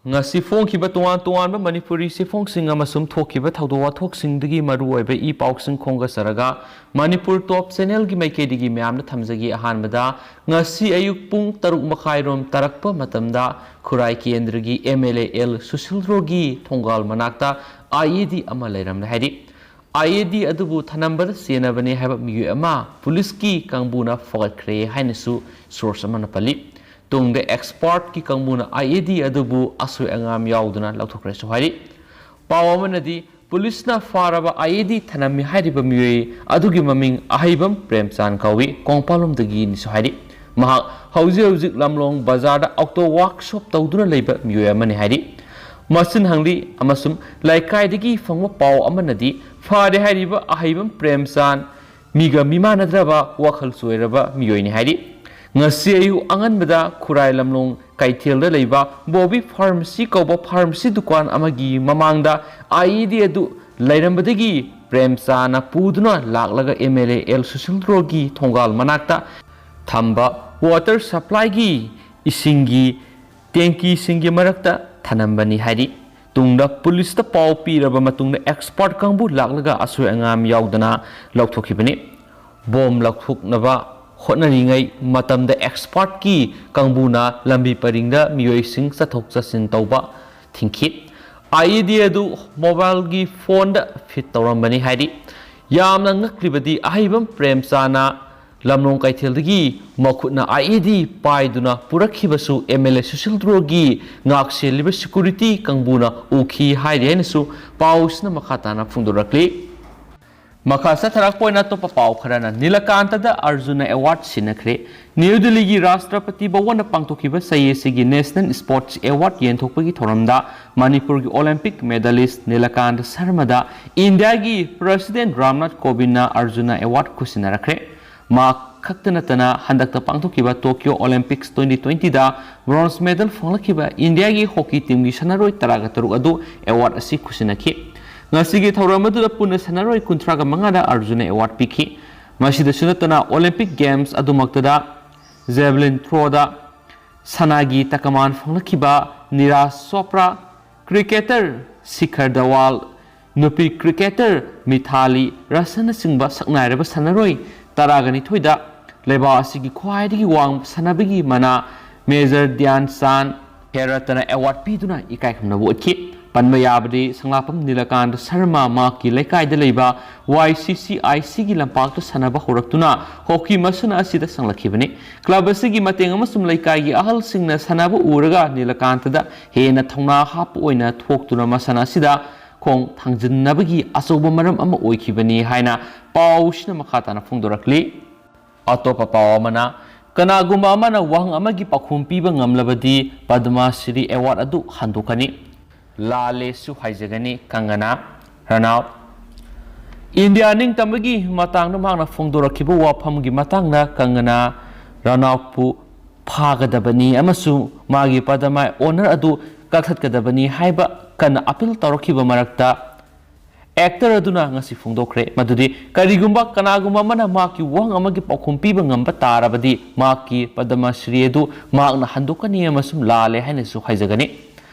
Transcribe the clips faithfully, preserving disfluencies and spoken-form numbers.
ꯉꯁꯤ ꯐꯣꯡꯈꯤꯕ ꯇꯣꯉꯥꯟ ꯇꯣꯉꯥꯟꯕ ꯃꯅꯤꯄꯨꯔꯤ ꯆꯦꯐꯣꯡꯁꯤꯡ ꯑꯃꯁꯨꯡ ꯊꯣꯛꯈꯤꯕ ꯊꯧꯗꯣꯛ ꯋꯥꯊꯣꯛꯁꯤꯡꯗꯒꯤ ꯃꯔꯨꯑꯣꯏꯕ ꯏ ꯄꯥꯎꯁꯤꯡ ꯈꯣꯝꯒꯠꯆꯔꯒ ꯃꯅꯤꯄꯨꯔ ꯇꯣꯞ ꯆꯦꯅꯦꯜꯒꯤ ꯃꯥꯏꯀꯩꯗꯒꯤ ꯃꯌꯥꯝꯗ ꯊꯝꯖꯒꯦ꯫ ꯑꯍꯥꯟꯕꯗ, ꯉꯁꯤ ꯑꯌꯨꯛ ꯄꯨꯡ ꯇꯔꯨꯛ ꯃꯈꯥꯏꯔꯣꯝ ꯇꯥꯔꯛꯄ ꯃꯇꯝꯗ ꯈꯨꯔꯥꯏ ꯀꯦꯟꯗ꯭ꯔꯒꯤ ꯑꯦꯝ ꯑꯦꯜ ꯑꯦ ꯑꯦꯜ ꯁꯨꯁꯤꯜꯗ꯭ꯔꯣꯒꯤ ꯊꯣꯡꯒꯥꯜ ꯃꯅꯥꯛꯇ ꯑꯥꯏ ꯏ ꯗꯤ ꯑꯃ ꯂꯩꯔꯝꯂꯦ ꯍꯥꯏꯔꯤ꯫ ꯑꯥꯏ ꯏ ꯗꯤ ꯑꯗꯨꯕꯨ ꯊꯅꯝꯕꯗ ꯆꯦꯟꯅꯕꯅꯤ ꯍꯥꯏꯕ ꯃꯤꯑꯣꯏ ꯑꯃ ꯄꯨꯂꯤꯁꯀꯤ ꯀꯥꯡꯕꯨꯅ ꯐꯒꯠꯈ꯭ꯔꯦ ꯍꯥꯏꯅꯁꯨ ꯁꯣꯔꯁ ꯑꯃꯅ ꯄꯜꯂꯤ꯫ ꯇꯨꯡꯗ ꯑꯦꯛꯁꯄꯥꯔꯠꯀꯤ ꯀꯥꯡꯕꯨꯅ ꯑꯥꯏ ꯏ ꯗꯤ ꯑꯗꯨꯕꯨ ꯑꯁꯣꯏ ꯑꯉꯥꯝ ꯌꯥꯎꯗꯅ ꯂꯧꯊꯣꯛꯈ꯭ꯔꯦꯁꯨ ꯍꯥꯏꯔꯤ꯫ ꯄꯥꯎ ꯑꯃꯅꯗꯤ ꯄꯨꯂꯤꯁꯅ ꯐꯥꯔꯕ ꯑꯥꯏ ꯏ ꯗꯤ ꯊꯅꯝꯃꯤ ꯍꯥꯏꯔꯤꯕ ꯃꯤꯑꯣꯏ ꯑꯗꯨꯒꯤ ꯃꯃꯤꯡ ꯑꯍꯩꯕꯝ ꯄ꯭ꯔꯦꯝꯆꯥꯟ ꯀꯧꯏ, ꯀꯣꯡꯄꯥꯜꯂꯣꯝꯗꯒꯤꯅꯤꯁꯨ ꯍꯥꯏꯔꯤ꯫ ꯃꯍꯥꯛ ꯍꯧꯖꯤꯛ ꯍꯧꯖꯤꯛ ꯂꯝꯂꯣꯡ ꯕꯖꯥꯔꯗ ꯑꯣꯇꯣ ꯋꯥꯔꯛꯁꯣꯞ ꯇꯧꯗꯨꯅ ꯂꯩꯕ ꯃꯤꯑꯣꯏ ꯑꯃꯅꯤ ꯍꯥꯏꯔꯤ꯫ ꯃꯁꯤꯟ ꯍꯪꯂꯤ ꯑꯃꯁꯨꯡ ꯂꯩꯀꯥꯏꯗꯒꯤ ꯐꯪꯕ ꯄꯥꯎ ꯑꯃꯅꯗꯤ ꯐꯥꯔꯦ ꯍꯥꯏꯔꯤꯕ ꯑꯍꯩꯕꯝ ꯄ꯭ꯔꯦꯝꯆꯥꯟ ꯃꯤꯒ ꯃꯤꯃꯥꯟꯅꯗ꯭ꯔꯕ ꯋꯥꯈꯜ ꯆꯣꯏꯔꯕ ꯃꯤꯑꯣꯏꯅꯤ ꯍꯥꯏꯔꯤ꯫ ꯉꯁꯤ ꯑꯌꯨꯛ ꯑꯉꯟꯕꯗ ꯈꯨꯔꯥꯏ ꯂꯝꯂꯣꯡ ꯀꯩꯊꯦꯜꯗ ꯂꯩꯕ ꯕꯣꯕꯤ ꯐꯥꯔꯃꯥꯁꯤ ꯀꯧꯕ ꯐꯥꯔꯃꯥꯁꯤ ꯗꯨꯀꯥꯟ ꯑꯃꯒꯤ ꯃꯃꯥꯡꯗ ꯑꯥꯏ ꯏ ꯗꯤ ꯑꯗꯨ ꯂꯩꯔꯝꯕꯗꯒꯤ ꯄ꯭ꯔꯦꯝꯆꯥꯅ ꯄꯨꯗꯨꯅ ꯂꯥꯛꯂꯒ ꯑꯦꯝ ꯑꯦꯜ ꯑꯦ ꯑꯦꯜ ꯁꯨꯁꯤꯜꯗ꯭ꯔꯣꯒꯤ ꯊꯣꯡꯒꯥꯜ ꯃꯅꯥꯛꯇ ꯊꯝꯕ ꯋꯥꯇꯔ ꯁꯄ꯭ꯂꯥꯏꯒꯤ ꯏꯁꯤꯡꯒꯤ ꯇꯦꯡꯀꯤꯁꯤꯡꯒꯤ ꯃꯔꯛꯇ ꯊꯅꯝꯕꯅꯤ ꯍꯥꯏꯔꯤ꯫ ꯇꯨꯡꯗ ꯄꯨꯂꯤꯁꯇ ꯄꯥꯎ ꯄꯤꯔꯕ ꯃꯇꯨꯡꯗ ꯑꯦꯛꯁꯄꯥꯔꯠ ꯀꯥꯡꯕꯨ ꯂꯥꯛꯂꯒ ꯑꯁꯣꯏ ꯑꯉꯥꯝ ꯌꯥꯎꯗꯅ ꯂꯧꯊꯣꯛꯈꯤꯕꯅꯤ꯫ ꯕꯣꯝ ꯂꯧꯊꯣꯛꯅꯕ ꯍꯣꯠꯅꯔꯤꯉꯩ ꯃꯇꯝꯗ ꯑꯦꯛꯁꯄꯥꯔꯠꯀꯤ ꯀꯥꯡꯕꯨꯅ ꯂꯝꯕꯤ ꯄꯔꯤꯡꯗ ꯃꯤꯑꯣꯏꯁꯤꯡ ꯆꯠꯊꯣꯛ ꯆꯠꯁꯤꯟ ꯇꯧꯕ ꯊꯤꯡꯈꯤ꯫ ꯑꯥꯏ ꯏ ꯗꯤ ꯑꯗꯨ ꯃꯣꯕꯥꯏꯜꯒꯤ ꯐꯣꯟꯗ ꯐꯤꯠ ꯇꯧꯔꯝꯕꯅꯤ ꯍꯥꯏꯔꯤ꯫ ꯌꯥꯝꯅ ꯉꯛꯂꯤꯕꯗꯤ ꯑꯍꯩꯕꯝ ꯄ꯭ꯔꯦꯝꯆꯥꯅ ꯂꯝꯂꯣꯡ ꯀꯩꯊꯦꯜꯗꯒꯤ ꯃꯈꯨꯠꯅ ꯑꯥꯏ ꯏ ꯗꯤ ꯄꯥꯏꯗꯨꯅ ꯄꯨꯔꯛꯈꯤꯕꯁꯨ ꯑꯦꯝ ꯑꯦꯜ ꯑꯦ ꯁꯨꯁꯤꯜꯗ꯭ꯔꯣꯒꯤ ꯉꯥꯛ ꯁꯦꯜꯂꯤꯕ ꯁꯦꯀꯨꯔꯤꯇꯤ ꯀꯥꯡꯕꯨꯅ ꯎꯈꯤ ꯍꯥꯏꯔꯤ ꯍꯥꯏꯅꯁꯨ ꯄꯥꯎꯁꯤꯅ ꯃꯈꯥ ꯇꯥꯅ ꯐꯣꯡꯗꯣꯔꯛꯂꯤ꯫ ꯃꯈꯥ ꯆꯠꯊꯔꯛꯄ ꯑꯣꯏꯅ ꯑꯇꯣꯞꯄ ꯄꯥꯎ ꯈꯔꯅ ꯅꯤꯂꯀꯥꯟꯇꯗ ꯑꯔꯖꯨꯅ ꯑꯦꯋꯥꯔꯗ ꯁꯤꯟꯅꯈ꯭ꯔꯦ꯫ ꯅ꯭ꯌꯨ ꯗꯤꯜꯂꯤꯒꯤ ꯔꯥꯁꯇ꯭ꯔꯄꯇꯤ ꯚꯋꯟꯗ ꯄꯥꯡꯊꯣꯛꯈꯤꯕ ꯆꯍꯤ ꯑꯁꯤꯒꯤ ꯅꯦꯁꯅꯦꯜ ꯁ꯭ꯄꯣꯔꯠꯁ ꯑꯦꯋꯥꯔꯗ ꯌꯦꯟꯊꯣꯛꯄꯒꯤ ꯊꯧꯔꯝꯗ ꯃꯅꯤꯄꯨꯔꯒꯤ ꯑꯣꯂꯤꯝꯄꯤꯛ ꯃꯦꯗꯥꯂꯤꯁ ꯅꯤꯂꯀꯥꯟꯇ ꯁꯔꯃꯗ ꯏꯟꯗꯤꯌꯥꯒꯤ ꯄ꯭ꯔꯁꯤꯗꯦꯟ ꯔꯥꯝꯅꯥꯊ ꯀꯣꯕꯤꯟꯗꯅ ꯑꯔꯖꯨꯅ ꯑꯦꯋꯥꯔꯗ ꯈꯨꯠꯁꯤꯟꯅꯔꯛꯈ꯭ꯔꯦ꯫ ꯃꯍꯥꯛ ꯈꯛꯇ ꯅꯠꯇꯅ ꯍꯟꯗꯛꯇ ꯄꯥꯡꯊꯣꯛꯈꯤꯕ ꯇꯣꯀꯤꯌꯣ ꯑꯣꯂꯤꯝꯄꯤꯛꯁ twenty twenty ꯗ ꯕ꯭ꯔꯣꯟꯖ ꯃꯦꯗꯜ ꯐꯪꯂꯛꯈꯤꯕ ꯏꯟꯗꯤꯌꯥꯒꯤ ꯍꯣꯀꯤ ꯇꯤꯝꯒꯤ ꯁꯥꯟꯅꯔꯣꯏ ꯇꯔꯥꯒ ꯇꯔꯨꯛ ꯑꯗꯨ ꯑꯦꯋꯥꯔꯗ ꯑꯁꯤ ꯈꯨꯠꯁꯤꯟꯅꯈꯤ꯫ ꯉꯁꯤꯒꯤ ꯊꯧꯔꯝ ꯑꯗꯨꯗ ꯄꯨꯟꯅ ꯁꯥꯟꯅꯔꯣꯏ ꯀꯨꯟꯊ꯭ꯔꯥꯒ ꯃꯉꯥꯗ ꯑꯔꯖꯨꯅ ꯑꯦꯋꯥꯔꯗ ꯄꯤꯈꯤ꯫ ꯃꯁꯤꯗꯁꯨ ꯅꯠꯇꯅ ꯑꯣꯂꯤꯝꯄꯤꯛ ꯒꯦꯝꯁ ꯑꯗꯨꯃꯛꯇꯗ ꯖꯦꯚꯂꯤꯟ ꯊ꯭ꯔꯣꯗ ꯁꯅꯥꯒꯤ ꯇꯀꯃꯥꯟ ꯐꯪꯂꯛꯈꯤꯕ ꯅꯤꯔꯥꯖ ꯆꯣꯄ꯭ꯔꯥ, ꯀ꯭ꯔꯤꯀꯦꯇꯔ ꯁꯤꯈꯔ ꯙꯋꯥꯜ, ꯅꯨꯄꯤ ꯀ꯭ꯔꯤꯀꯦꯇꯔ ꯃꯤꯊꯥꯂꯤ ꯔꯥꯖꯅꯆꯤꯡꯕ ꯁꯛꯅꯥꯏꯔꯕ ꯁꯥꯟꯅꯔꯣꯏ ꯇꯔꯥꯒ ꯅꯤꯊꯣꯏꯗ ꯂꯩꯕꯥꯛ ꯑꯁꯤꯒꯤ ꯈ꯭ꯋꯥꯏꯗꯒꯤ ꯋꯥꯡꯕ ꯁꯥꯟꯅꯕꯒꯤ ꯃꯅꯥ ꯃꯦꯖꯔ ꯙ꯭ꯌꯥꯟ ꯆꯥꯟ ꯈꯦꯜ ꯔꯠꯅ ꯑꯦꯋꯥꯔꯗ ꯄꯤꯗꯨꯅ ꯏꯀꯥꯏ ꯈꯨꯝꯅꯕ ꯎꯠꯈꯤ꯫ ꯄꯟꯕ ꯌꯥꯕꯗꯤ, ꯁꯪꯂꯥꯛꯄꯝ ꯅꯤꯂꯀꯥꯟꯇ ꯁꯔꯃ ꯃꯍꯥꯛꯀꯤ ꯂꯩꯀꯥꯏꯗ ꯂꯩꯕ ꯋꯥꯏ ꯁꯤ ꯁꯤ ꯑꯥꯏ ꯁꯤꯒꯤ ꯂꯝꯄꯥꯛꯇ ꯁꯥꯟꯅꯕ ꯍꯧꯔꯛꯇꯨꯅ ꯍꯣꯀꯤ ꯃꯁꯥꯟꯅ ꯑꯁꯤꯗ ꯆꯪꯂꯛꯈꯤꯕꯅꯤ꯫ ꯀ꯭ꯂꯕ ꯑꯁꯤꯒꯤ ꯃꯇꯦꯡ ꯑꯃꯁꯨꯡ ꯂꯩꯀꯥꯏꯒꯤ ꯑꯍꯜꯁꯤꯡꯅ ꯁꯥꯟꯅꯕ ꯎꯔꯒ ꯅꯤꯂꯀꯥꯟꯇꯗ ꯍꯦꯟꯅ ꯊꯧꯅꯥ ꯍꯥꯞꯄ ꯑꯣꯏꯅ ꯊꯣꯛꯇꯨꯅ ꯃꯁꯥꯟꯅ ꯑꯁꯤꯗ ꯈꯣꯡ ꯊꯥꯡꯖꯤꯟꯅꯕꯒꯤ ꯑꯆꯧꯕ ꯃꯔꯝ ꯑꯃ ꯑꯣꯏꯈꯤꯕꯅꯤ ꯍꯥꯏꯅ ꯄꯥꯎꯁꯤꯅ ꯃꯈꯥ ꯇꯥꯅ ꯐꯣꯡꯗꯣꯔꯛꯂꯤ꯫ ꯑꯇꯣꯞꯄ ꯄꯥꯎ ꯑꯃꯅ, ꯀꯅꯥꯒꯨꯝꯕ ꯑꯃꯅ ꯋꯥꯍꯪ ꯑꯃꯒꯤ ꯄꯥꯎꯈꯨꯝ ꯄꯤꯕ ꯉꯝꯂꯕꯗꯤ ꯄꯗꯃ ꯁ꯭ꯔꯤ ꯑꯦꯋꯥꯔꯗ ꯑꯗꯨ ꯍꯟꯗꯣꯛꯀꯅꯤ꯫ ꯂꯥꯜꯂꯦꯁꯨ ꯍꯥꯏꯖꯒꯅꯤ ꯀꯪꯒꯅꯥ ꯔꯅꯥꯎꯠ꯫ ꯏꯟꯗꯤꯌꯥ ꯅꯤꯡꯇꯝꯕꯒꯤ ꯃꯇꯥꯡꯗ ꯃꯍꯥꯛꯅ ꯐꯣꯡꯗꯣꯔꯛꯈꯤꯕ ꯋꯥꯐꯝꯒꯤ ꯃꯇꯥꯡꯗ ꯀꯪꯒꯅꯥ ꯔꯅꯥꯎꯠꯄꯨ ꯐꯥꯒꯗꯕꯅꯤ ꯑꯃꯁꯨꯡ ꯃꯥꯒꯤ ꯄꯗꯃ ꯑꯣꯅꯔ ꯑꯗꯨ ꯀꯛꯊꯠꯀꯗꯕꯅꯤ ꯍꯥꯏꯕ ꯀꯟꯅ ꯑꯄꯤꯜ ꯇꯧꯔꯛꯈꯤꯕ ꯃꯔꯛꯇ, ꯑꯦꯛꯇꯔ ꯑꯗꯨꯅ ꯉꯁꯤ ꯐꯣꯡꯗꯣꯛꯈ꯭ꯔꯦ ꯃꯗꯨꯗꯤ ꯀꯔꯤꯒꯨꯝꯕ ꯀꯅꯥꯒꯨꯝꯕ ꯑꯃꯅ ꯃꯍꯥꯛꯀꯤ ꯋꯥꯍꯪ ꯑꯃꯒꯤ ꯄꯥꯎꯈꯨꯝ ꯄꯤꯕ ꯉꯝꯕ ꯇꯥꯔꯕꯗꯤ ꯃꯍꯥꯛꯀꯤ ꯄꯗꯃ ꯁ꯭ꯔꯤ ꯑꯗꯨ ꯃꯍꯥꯛꯅ ꯍꯟꯗꯣꯛꯀꯅꯤ ꯑꯃꯁꯨꯡ ꯂꯥꯜꯂꯦ ꯍꯥꯏꯅꯁꯨ ꯍꯥꯏꯖꯒꯅꯤ꯫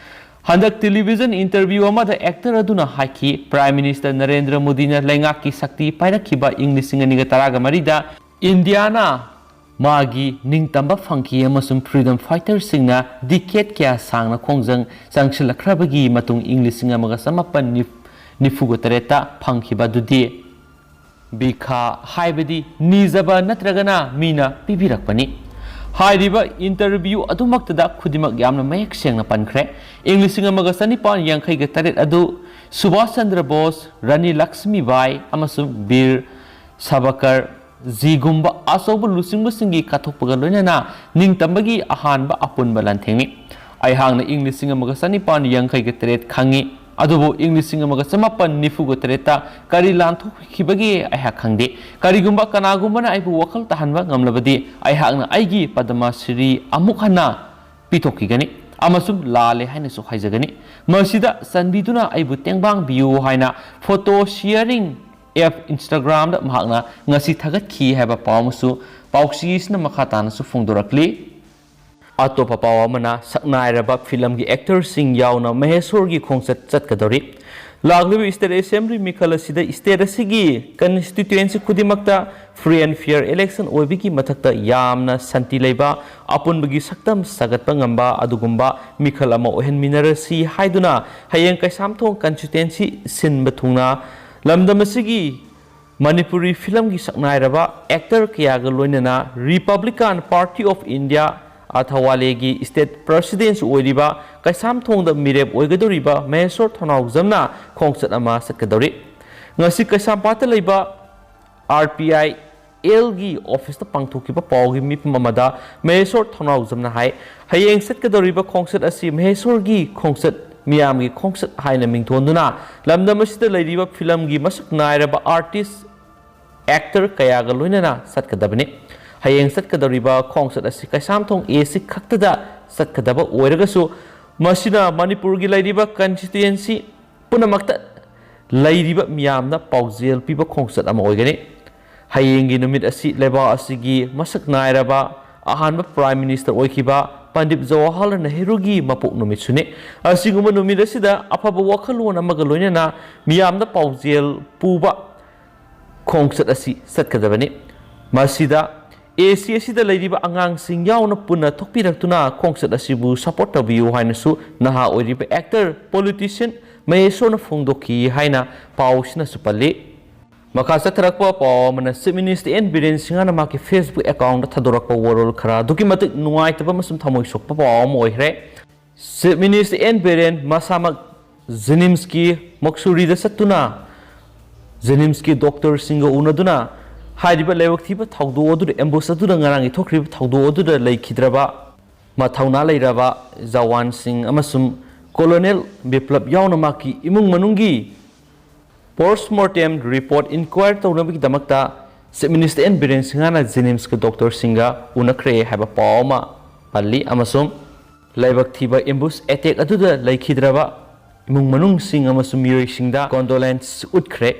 ꯍꯟꯗꯛ ꯇꯦꯂꯤꯚꯤꯖꯟ ꯏꯟꯇꯔꯚ꯭ꯌꯨ ꯑꯃꯗ ꯑꯦꯛꯇꯔ ꯑꯗꯨꯅ ꯍꯥꯏꯈꯤ, ꯄ꯭ꯔꯥꯏꯝ ꯃꯤꯅꯤꯁꯇꯔ ꯅꯔꯦꯟꯗ꯭ꯔ ꯃꯣꯗꯤꯅ ꯂꯩꯉꯥꯛꯀꯤ ꯁꯛꯇꯤ ꯄꯥꯏꯔꯛꯈꯤꯕ ꯏꯪ ꯂꯤꯁꯤꯡ ꯑꯅꯤꯒ ꯇꯔꯥꯒ ꯃꯔꯤꯗ ꯏꯟꯗꯤꯌꯥꯅ ꯃꯥꯒꯤ ꯅꯤꯡꯇꯝꯕ ꯐꯪꯈꯤ ꯑꯃꯁꯨꯡ ꯐ꯭ꯔꯤꯗꯝ ꯐꯥꯏꯇꯔꯁꯤꯡꯅ ꯗꯤꯀꯦꯠ ꯀꯌꯥ ꯁꯥꯡꯅ ꯈꯣꯡꯖꯪ ꯆꯪꯁꯤꯜꯂꯛꯈ꯭ꯔꯕꯒꯤ ꯃꯇꯨꯡ ꯏꯪ ꯂꯤꯁꯤꯡ ꯑꯃꯒ ꯆꯃꯥꯄꯟ ꯅꯤꯐꯨꯒ ꯇꯔꯦꯠꯇ ꯐꯪꯈꯤꯕ ꯑꯗꯨꯗꯤ ꯚꯤꯈꯥ, ꯍꯥꯏꯕꯗꯤ ꯅꯤꯖꯕ ꯅꯠꯇ꯭ꯔꯒꯅ ꯃꯤꯅ ꯄꯤꯕꯤꯔꯛꯄꯅꯤ꯫ ꯍꯥꯏꯔꯤꯕ ꯏꯟꯇꯔꯚ꯭ꯌꯨ ꯑꯗꯨꯃꯛꯇꯗ ꯈꯨꯗꯤꯡꯃꯛ ꯌꯥꯝꯅ ꯃꯌꯦꯛ ꯁꯦꯡꯅ ꯄꯟꯈ꯭ꯔꯦ꯫ ꯏꯪ ꯂꯤꯁꯤꯡ ꯑꯃꯒ ꯆꯅꯤꯄꯥꯟ ꯌꯥꯡꯈꯩꯒ ꯇꯔꯦꯠ ꯑꯗꯨ ꯁꯨꯚꯥꯁ ꯆꯟꯗ꯭ꯔ ꯕꯣꯁ, ꯔꯥꯅꯤ ꯂꯛꯁꯃꯤꯕꯥꯏ ꯑꯃꯁꯨꯡ ꯕꯤꯔ ꯁꯥꯚꯔꯀꯔ ꯖꯤꯒꯨꯝꯕ ꯑꯆꯧꯕ ꯂꯨꯆꯤꯡꯕꯁꯤꯡꯒꯤ ꯀꯠꯊꯣꯛꯄꯒ ꯂꯣꯏꯅꯅ ꯅꯤꯡꯇꯝꯕꯒꯤ ꯑꯍꯥꯟꯕ ꯑꯄꯨꯟꯕ ꯂꯥꯟꯊꯦꯡꯅꯤ꯫ ꯑꯩꯍꯥꯛꯅ ꯏꯪ ꯂꯤꯁꯤꯡ ꯑꯃꯒ ꯆꯅꯤꯄꯥꯟ ꯌꯥꯡꯈꯩꯒ ꯇꯔꯦꯠ ꯈꯪꯏ, ꯑꯗꯨꯕꯨ ꯏꯪ ꯂꯤꯁꯤꯡ ꯑꯃꯒ ꯆꯃꯥꯄꯟ ꯅꯤꯐꯨꯒ ꯇꯔꯦꯠꯇ ꯀꯔꯤ ꯂꯥꯟꯊꯣꯛꯈꯤꯕꯒꯦ ꯑꯩꯍꯥꯛ ꯈꯪꯗꯦ꯫ ꯀꯔꯤꯒꯨꯝꯕ ꯀꯅꯥꯒꯨꯝꯕꯅ ꯑꯩꯕꯨ ꯋꯥꯈꯜ ꯇꯥꯍꯟꯕ ꯉꯝꯂꯕꯗꯤ ꯑꯩꯍꯥꯛꯅ ꯑꯩꯒꯤ ꯄꯗꯃ ꯁ꯭ꯔꯤ ꯑꯃꯨꯛ ꯍꯟꯅ ꯄꯤꯊꯣꯛꯈꯤꯒꯅꯤ ꯑꯃꯁꯨꯡ ꯂꯥꯜꯂꯦ ꯍꯥꯏꯅꯁꯨ ꯍꯥꯏꯖꯒꯅꯤ꯫ ꯃꯁꯤꯗ ꯆꯥꯟꯕꯤꯗꯨꯅ ꯑꯩꯕꯨ ꯇꯦꯡꯕꯥꯡꯕꯤꯌꯨ ꯍꯥꯏꯅ ꯐꯣꯇꯣ ꯁꯤꯌꯔꯤꯡ ꯑꯦꯞ Instagram-ꯗ ꯃꯍꯥꯛꯅ ꯉꯁꯤ ꯊꯥꯒꯠꯈꯤ ꯍꯥꯏꯕ ꯄꯥꯎ ꯑꯃꯁꯨ ꯄꯥꯎꯆꯦꯁꯤꯅ ꯃꯈꯥ ꯇꯥꯅꯁꯨ ꯐꯣꯡꯗꯣꯔꯛꯂꯤ꯫ ꯑꯇꯣꯞꯄ ꯄꯥꯎ ꯑꯃꯅ, ꯁꯛꯅꯥꯏꯔꯕ ꯐꯤꯂꯝꯒꯤ ꯑꯦꯛꯇꯔꯁꯤꯡ ꯌꯥꯎꯅ ꯃꯍꯦꯁꯣꯔꯒꯤ ꯈꯣꯡꯆꯠ ꯆꯠꯀꯗꯧꯔꯤ꯫ ꯂꯥꯛꯂꯤꯕ ꯁ꯭ꯇꯦꯠ ꯑꯦꯁꯦꯝꯕ꯭ꯂꯤ ꯃꯤꯈꯜ ꯑꯁꯤꯗ ꯁ꯭ꯇꯦꯠ ꯑꯁꯤꯒꯤ ꯀꯟꯁꯇꯤꯇ꯭ꯌꯨꯑꯦꯟꯁꯤ ꯈꯨꯗꯤꯡꯃꯛꯇ ꯐ꯭ꯔꯤ ꯑꯦꯟ ꯐꯤꯌꯔ ꯏꯂꯦꯛꯁꯟ ꯑꯣꯏꯕꯒꯤ ꯃꯊꯛꯇ ꯌꯥꯝꯅ ꯁꯥꯟꯇꯤ ꯂꯩꯕ, ꯑꯄꯨꯟꯕꯒꯤ ꯁꯛꯇꯝ ꯁꯥꯒꯠꯄ ꯉꯝꯕ ꯑꯗꯨꯒꯨꯝꯕ ꯃꯤꯈꯜ ꯑꯃ ꯑꯣꯏꯍꯟꯃꯤꯟꯅꯔꯁꯤ ꯍꯥꯏꯗꯨꯅ ꯍꯌꯦꯡ ꯀꯩꯁꯥꯝꯊꯣꯡ ꯀꯟꯁꯇꯤꯇ꯭ꯌꯨꯑꯦꯟꯁꯤ ꯁꯤꯟꯕ ꯊꯨꯡꯅ ꯂꯝꯗꯝ ꯑꯁꯤꯒꯤ ꯃꯅꯤꯄꯨꯔꯤ ꯐꯤꯂꯝꯒꯤ ꯁꯛꯅꯥꯏꯔꯕ ꯑꯦꯛꯇꯔ ꯀꯌꯥꯒ ꯂꯣꯏꯅꯅ ꯔꯤꯄꯕ꯭ꯂꯤꯀꯥꯟ ꯄꯥꯔꯇꯤ ꯑꯣꯐ ꯏꯟꯗꯤꯌꯥ ꯑꯊꯋꯥꯂꯦꯒꯤ ꯁ꯭ꯇꯦꯠ ꯄ꯭ꯔꯁꯤꯗꯦꯟꯁꯨ ꯑꯣꯏꯔꯤꯕ ꯀꯩꯁꯥꯝꯊꯣꯡꯗ ꯃꯤꯔꯦꯞ ꯑꯣꯏꯒꯗꯧꯔꯤꯕ ꯃꯍꯦꯁꯣꯔ ꯊꯧꯅꯥꯎꯖꯝꯅ ꯈꯣꯡꯆꯠ ꯑꯃ ꯆꯠꯀꯗꯧꯔꯤ꯫ ꯉꯁꯤ ꯀꯩꯁꯥꯝꯄꯥꯠꯇ ꯂꯩꯕ ꯑꯥꯔ ꯄꯤ ꯑꯥꯏ ꯑꯦꯜꯒꯤ ꯑꯣꯐꯤꯁꯇ ꯄꯥꯡꯊꯣꯛꯈꯤꯕ ꯄꯥꯎꯒꯤ ꯃꯤꯐꯝ ꯑꯃꯗ ꯃꯍꯦꯁꯣꯔ ꯊꯧꯅꯥꯎꯖꯝꯅ ꯍꯥꯏ, ꯍꯌꯦꯡ ꯆꯠꯀꯗꯧꯔꯤꯕ ꯈꯣꯡꯆꯠ ꯑꯁꯤ ꯃꯍꯦꯁꯣꯔꯒꯤ ꯈꯣꯡꯆꯠ, ꯃꯤꯌꯥꯝꯒꯤ ꯈꯣꯡꯆꯠ ꯍꯥꯏꯅ ꯃꯤꯡꯊꯣꯟꯗꯨꯅ ꯂꯝꯗꯝ ꯑꯁꯤꯗ ꯂꯩꯔꯤꯕ ꯐꯤꯂꯝꯒꯤ ꯃꯁꯛ ꯅꯥꯏꯔꯕ ꯑꯥꯔꯇꯤꯁ, ꯑꯦꯛꯇꯔ ꯀꯌꯥꯒ ꯂꯣꯏꯅꯅ ꯆꯠꯀꯗꯕꯅꯤ꯫ ꯍꯌꯦꯡ ꯆꯠꯀꯗꯧꯔꯤꯕ ꯈꯣꯡꯆꯠ ꯑꯁꯤ ꯀꯩꯁꯥꯝꯊꯣꯡ ꯑꯦ ꯁꯤ ꯈꯛꯇꯗ ꯆꯠꯀꯗꯕ ꯑꯣꯏꯔꯒꯁꯨ, ꯃꯁꯤꯅ ꯃꯅꯤꯄꯨꯔꯒꯤ ꯂꯩꯔꯤꯕ ꯀꯟꯁꯇꯤꯇ꯭ꯌꯨꯑꯦꯟꯁꯤ ꯄꯨꯝꯅꯃꯛꯇ ꯂꯩꯔꯤꯕ ꯃꯤꯌꯥꯝꯅ ꯄꯥꯎꯖꯦꯜ ꯄꯤꯕ ꯈꯣꯡꯆꯠ ꯑꯃ ꯑꯣꯏꯒꯅꯤ꯫ ꯍꯌꯦꯡꯒꯤ ꯅꯨꯃꯤꯠ ꯑꯁꯤ ꯂꯩꯕꯥꯛ ꯑꯁꯤꯒꯤ ꯃꯁꯛ ꯅꯥꯏꯔꯕ ꯑꯍꯥꯟꯕ ꯄ꯭ꯔꯥꯏꯝ ꯃꯤꯅꯤꯁꯇꯔ ꯑꯣꯏꯈꯤꯕ ꯄꯟꯗꯤꯠ ꯖꯋꯥꯍꯔꯂꯥꯜ ꯅꯦꯍꯔꯨꯒꯤ ꯃꯄꯣꯛ ꯅꯨꯃꯤꯠꯁꯨꯅꯤ꯫ ꯑꯁꯤꯒꯨꯝꯕ ꯅꯨꯃꯤꯠ ꯑꯁꯤꯗ ꯑꯐꯕ ꯋꯥꯈꯜꯂꯣꯟ ꯑꯃꯒ ꯂꯣꯏꯅꯅ ꯃꯤꯌꯥꯝꯗ ꯄꯥꯎꯖꯦꯜ ꯄꯨꯕ ꯈꯣꯡꯆꯠ ꯑꯁꯤ ꯆꯠꯀꯗꯕꯅꯤ꯫ ꯃꯁꯤꯗ ꯑꯦ ꯁꯤ ꯑꯁꯤꯗ ꯂꯩꯔꯤꯕ ꯑꯉꯥꯡꯁꯤꯡ ꯌꯥꯎꯅ ꯄꯨꯟꯅ ꯊꯣꯛꯄꯤꯔꯛꯇꯨꯅ ꯈꯣꯡꯆꯠ ꯑꯁꯤꯕꯨ ꯁꯄꯣꯔꯠ ꯇꯧꯕꯤꯌꯨ ꯍꯥꯏꯅꯁꯨ ꯅꯍꯥ ꯑꯣꯏꯔꯤꯕ ꯑꯦꯛꯇꯔ, ꯄꯣꯂꯤꯇꯤꯁꯤꯌꯟ ꯃꯍꯦꯁꯣꯔꯅ ꯐꯣꯡꯗꯣꯛꯈꯤ ꯍꯥꯏꯅ ꯄꯥꯎꯁꯤꯅꯁꯨ ꯄꯜꯂꯤ꯫ ꯃꯈꯥ ꯆꯠꯊꯔꯛꯄ ꯄꯥꯎ ꯑꯃꯅ, ꯆꯤꯐ ꯃꯤꯅꯤꯁꯇꯔ ꯑꯦꯟ ꯕꯤꯔꯦꯟ ꯁꯤꯡꯍꯅ ꯃꯍꯥꯛꯀꯤ ꯐꯦꯁꯕꯨꯛ ꯑꯦꯀꯥꯎꯟꯗ ꯊꯥꯗꯣꯔꯛꯄ ꯋꯥꯔꯣꯜ ꯈꯔ ꯑꯗꯨꯛꯀꯤ ꯃꯇꯤꯛ ꯅꯨꯡꯉꯥꯏꯇꯕ ꯑꯃꯁꯨꯡ ꯊꯃꯣꯏ ꯁꯣꯛꯄ ꯄꯥꯎ ꯑꯃ ꯑꯣꯏꯈ꯭ꯔꯦ꯫ ꯆꯤꯐ ꯃꯤꯅꯤꯁꯇꯔ ꯑꯦꯟ ꯕꯤꯔꯦꯟ ꯃꯁꯥꯃꯛ ꯖꯦꯅꯤꯝꯁꯀꯤ ꯃꯣꯛꯆꯨꯔꯤꯗ ꯆꯠꯇꯨꯅ ꯖꯦꯅꯤꯝꯁꯀꯤ ꯗꯣꯛꯇꯔꯁꯤꯡꯒ ꯎꯅꯗꯨꯅ ꯍꯥꯏꯔꯤꯕ ꯂꯥꯏꯕꯛ ꯊꯤꯕ ꯊꯧꯗꯣꯛ ꯑꯗꯨꯗ, ꯑꯦꯝꯕꯨꯁ ꯑꯗꯨꯗ ꯉꯔꯥꯡꯒꯤ ꯊꯣꯛꯈ꯭ꯔꯤꯕ ꯊꯧꯗꯣꯛ ꯑꯗꯨꯗ ꯂꯩꯈꯤꯗ꯭ꯔꯕ ꯃꯊꯧꯅꯥ ꯂꯩꯔꯕ ꯖꯋꯥꯟꯁꯤꯡ ꯑꯃꯁꯨꯡ ꯀꯣꯂꯣꯅꯦꯜ ꯕꯤꯄ꯭ꯂꯕ ꯌꯥꯎꯅ ꯃꯍꯥꯛꯀꯤ ꯏꯃꯨꯡ ꯃꯅꯨꯡꯒꯤ ꯄꯣꯁꯃꯣꯔꯇꯦꯝ ꯔꯤꯄꯣꯔꯠ ꯏꯟꯀ꯭ꯋꯥꯌꯔ ꯇꯧꯅꯕꯒꯤꯗꯃꯛꯇ ꯆꯤꯐ ꯃꯤꯅꯤꯁꯇꯔ ꯑꯦꯟ ꯕꯤꯔꯦꯟ ꯁꯤꯡꯍꯅ ꯖꯦꯅꯤꯝꯁꯀꯤ ꯗꯣꯛꯇꯔꯁꯤꯡꯒ ꯎꯅꯈ꯭ꯔꯦ ꯍꯥꯏꯕ ꯄꯥꯎ ꯑꯃ ꯄꯜꯂꯤ ꯑꯃꯁꯨꯡ ꯂꯥꯏꯕꯛ ꯊꯤꯕ ꯑꯦꯝꯕꯨꯁ ꯑꯦꯇꯦꯛ ꯑꯗꯨꯗ ꯂꯩꯈꯤꯗ꯭ꯔꯕ ꯏꯃꯨꯡ ꯃꯅꯨꯡꯁꯤꯡ ꯑꯃꯁꯨꯡ ꯃꯤꯑꯣꯏꯁꯤꯡꯗ ꯀꯣꯟꯗꯣꯂꯦꯟꯁ ꯎꯠꯈ꯭ꯔꯦ꯫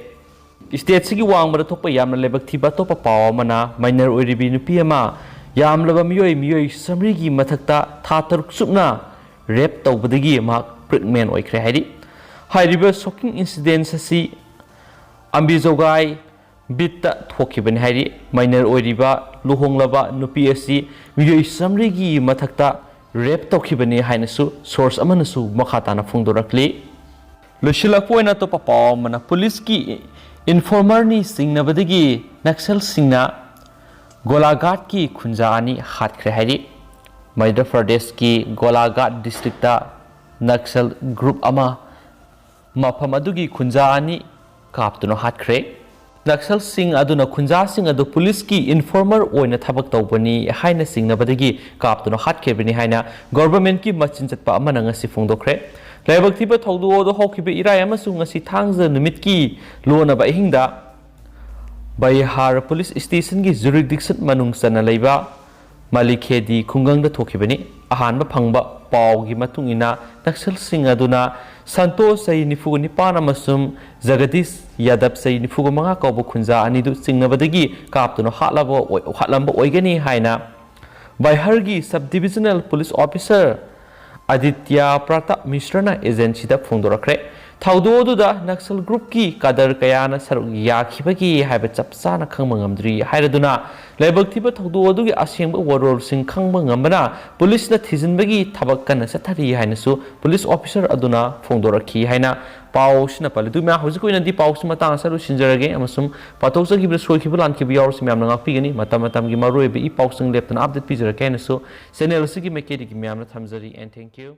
ꯁ꯭ꯇꯦꯠꯁꯤꯒꯤ ꯋꯥꯡꯃꯗ ꯊꯣꯛꯄ ꯌꯥꯝꯅ ꯂꯥꯏꯕꯛ ꯊꯤꯕ ꯑꯇꯣꯞꯄ ꯄꯥꯎ ꯑꯃꯅ, ꯃꯥꯏꯅꯔ ꯑꯣꯏꯔꯤꯕꯤ ꯅꯨꯄꯤ ꯑꯃ ꯌꯥꯝꯂꯕ ꯃꯤꯑꯣꯏ ꯃꯤꯑꯣꯏ ꯆꯥꯃꯔꯤꯒꯤ ꯃꯊꯛꯇ ꯊꯥ ꯇꯔꯨꯛ ꯆꯨꯞꯅ ꯔꯦꯞ ꯇꯧꯕꯗꯒꯤ ꯃꯍꯥꯛ ꯄ꯭ꯔꯦꯒꯅꯦꯟ ꯑꯣꯏꯈ꯭ꯔꯦ ꯍꯥꯏꯔꯤ꯫ ꯍꯥꯏꯔꯤꯕ ꯁꯣꯀꯤꯡ ꯏꯟꯁꯤꯗꯦꯟꯁ ꯑꯁꯤ ꯑꯝꯕꯤꯖꯣꯒꯥꯏ ꯕꯤꯠꯇ ꯊꯣꯛꯈꯤꯕꯅꯤ ꯍꯥꯏꯔꯤ꯫ ꯃꯥꯏꯅꯔ ꯑꯣꯏꯔꯤꯕ ꯂꯨꯍꯣꯡꯂꯕ ꯅꯨꯄꯤ ꯑꯁꯤ ꯃꯤꯑꯣꯏ ꯆꯥꯃꯔꯤꯒꯤ ꯃꯊꯛꯇ ꯔꯦꯞ ꯇꯧꯈꯤꯕꯅꯤ ꯍꯥꯏꯅꯁꯨ ꯁꯣꯔꯁ ꯑꯃꯅꯁꯨ ꯃꯈꯥ ꯇꯥꯅ ꯐꯣꯡꯗꯣꯔꯛꯂꯤ꯫ ꯂꯣꯏꯁꯤꯜꯂꯛꯄ ꯑꯣꯏꯅ ꯑꯇꯣꯞꯄ ꯄꯥꯎ ꯑꯃꯅ, ꯄꯨꯂꯤꯁꯀꯤ ꯏꯟꯐꯣꯔꯃꯔꯅꯤ ꯆꯤꯡꯅꯕꯗꯒꯤ ꯅꯛꯁꯜꯁꯤꯡꯅ ꯒꯣꯂꯥꯘꯥꯠꯀꯤ ꯈꯨꯟꯖꯥ ꯑꯅꯤ ꯍꯥꯠꯈ꯭ꯔꯦ ꯍꯥꯏꯔꯤ꯫ ꯃꯙ꯭ꯌ ꯄ꯭ꯔꯗꯦꯁꯀꯤ ꯒꯣꯂꯥꯘꯥꯠ ꯗꯤꯁꯇ꯭ꯔꯤꯛꯇ ꯅꯛꯁꯜ ꯒ꯭ꯔꯨꯞ ꯑꯃ ꯃꯐꯝ ꯑꯗꯨꯒꯤ ꯈꯨꯟꯖꯥ ꯑꯅꯤ ꯀꯥꯞꯇꯨꯅ ꯍꯥꯠꯈ꯭ꯔꯦ꯫ ꯅꯛꯁꯜꯁꯤꯡ ꯑꯗꯨꯅ ꯈꯨꯟꯖꯥꯁꯤꯡ ꯑꯗꯨ ꯄꯨꯂꯤꯁꯀꯤ ꯏꯟꯐꯣꯔꯃꯔ ꯑꯣꯏꯅ ꯊꯕꯛ ꯇꯧꯕꯅꯤ ꯍꯥꯏꯅ ꯆꯤꯡꯅꯕꯗꯒꯤ ꯀꯥꯞꯇꯨꯅ ꯍꯥꯠꯈꯤꯕꯅꯤ ꯍꯥꯏꯅ ꯒꯣꯚꯔꯟꯃꯦꯟꯠꯀꯤ ꯃꯆꯤꯟ ꯆꯠꯄ ꯑꯃꯅ ꯉꯁꯤ ꯐꯣꯡꯗꯣꯛꯈ꯭ꯔꯦ꯫ ꯂꯥꯏꯕꯛ ꯊꯤꯕ ꯊꯧꯗꯣꯛ ꯑꯗꯨ ꯍꯧꯈꯤꯕ ꯏꯔꯥꯏ ꯑꯃꯁꯨꯡ ꯉꯁꯤ ꯊꯥꯡꯖ ꯅꯨꯃꯤꯠꯀꯤ ꯂꯣꯟꯅꯕ ꯑꯍꯤꯡꯗ ꯕꯩꯍꯥꯔ ꯄꯨꯂꯤꯁ ꯁ꯭ꯇꯦꯁꯟꯒꯤ ꯖꯨꯔꯤꯗꯤꯛꯁꯟ ꯃꯅꯨꯡ ꯆꯟꯅ ꯂꯩꯕ ꯃꯥꯂꯤꯈꯦꯗꯤ ꯈꯨꯡꯒꯪꯗ ꯊꯣꯛꯈꯤꯕꯅꯤ꯫ ꯑꯍꯥꯟꯕ ꯐꯪꯕ ꯄꯥꯎꯒꯤ ꯃꯇꯨꯡ ꯏꯟꯅ, ꯅꯛꯁꯜꯁꯤꯡ ꯑꯗꯨꯅ ꯁꯟꯇꯣꯁ, ꯆꯍꯤ ꯅꯤꯐꯨ ꯅꯤꯄꯥꯟ, ꯑꯃꯁꯨꯡ ꯖꯒꯗꯤꯁ ꯌꯥꯗꯕ, ꯆꯍꯤ ꯅꯤꯐꯨ ꯃꯉꯥ, ꯀꯧꯕ ꯈꯨꯟꯖꯥ ꯑꯅꯤꯗꯨ ꯆꯤꯡꯅꯕꯗꯒꯤ ꯀꯥꯞꯇꯨꯅ ꯍꯥꯠꯂꯕ ꯑꯣꯏ-, ꯍꯥꯠꯂꯝꯕ ꯑꯣꯏꯒꯅꯤ ꯍꯥꯏꯅ ꯕꯩꯍꯔꯒꯤ sub ꯗꯤꯕꯤꯖꯅꯦꯜ police officer Aditya Pratap ꯃꯤꯁ꯭ꯔꯅ ꯑꯦꯖꯦꯟꯁꯤꯗ ꯐꯣꯡꯗꯣꯔꯛꯈ꯭ꯔꯦ꯫ ꯊꯧꯗꯣꯛ ꯑꯗꯨꯗ ꯅꯛꯁꯜ ꯒ꯭ꯔꯨꯞꯀꯤ ꯀꯥꯗꯔ ꯀꯌꯥꯅ ꯁꯔꯨꯛ ꯌꯥꯈꯤꯕꯒꯦ ꯍꯥꯏꯕ ꯆꯞ ꯆꯥꯅ ꯈꯪꯕ ꯉꯝꯗ꯭ꯔꯤ ꯍꯥꯏꯔꯗꯨꯅ, ꯂꯥꯏꯕꯛ ꯊꯤꯕ ꯊꯧꯗꯣꯛ ꯑꯗꯨꯒꯤ ꯑꯁꯦꯡꯕ ꯋꯥꯔꯣꯜꯁꯤꯡ ꯈꯪꯕ ꯉꯝꯕꯅ ꯄꯨꯂꯤꯁꯅ ꯊꯤꯖꯤꯟꯕꯒꯤ ꯊꯕꯛ ꯀꯟꯅ ꯆꯠꯊꯔꯤ ꯍꯥꯏꯅꯁꯨ ꯄꯨꯂꯤꯁ ꯑꯣꯐꯤꯁꯔ ꯑꯗꯨꯅ ꯐꯣꯡꯗꯣꯔꯛꯈꯤ ꯍꯥꯏꯅ ꯄꯥꯎꯁꯤꯅ ꯄꯜꯂꯤ꯫ ꯑꯗꯨ ꯃꯌꯥꯝ, ꯍꯧꯖꯤꯛꯀꯤ ꯑꯣꯏꯅꯗꯤ ꯄꯥꯎꯁꯤ ꯃꯇꯥꯡ ꯑꯁꯤꯗ ꯂꯣꯏꯁꯤꯟꯖꯔꯒꯦ ꯑꯃꯁꯨꯡ ꯄꯥꯊꯣꯛꯆꯈꯤꯕꯗ ꯁꯣꯏꯈꯤꯕ ꯂꯥꯟꯈꯤꯕ ꯌꯥꯎꯔꯁꯨ ꯃꯌꯥꯝꯅ ꯉꯥꯛꯄꯤꯒꯅꯤ꯫ ꯃꯇꯝ ꯃꯇꯝꯒꯤ ꯃꯔꯨꯑꯣꯏꯕ ꯏ ꯄꯥꯎꯁꯤꯡ ꯂꯦꯞꯇꯅ ꯑꯞꯗꯦꯠ ꯄꯤꯖꯔꯛꯀꯦ ꯍꯥꯏꯅꯁꯨ ꯆꯦꯅꯦꯜ ꯑꯁꯤꯒꯤ ꯃꯥꯏꯀꯩꯗꯒꯤ ꯃꯌꯥꯝꯅ ꯊꯝꯖꯔꯤ꯫ And thank you꯫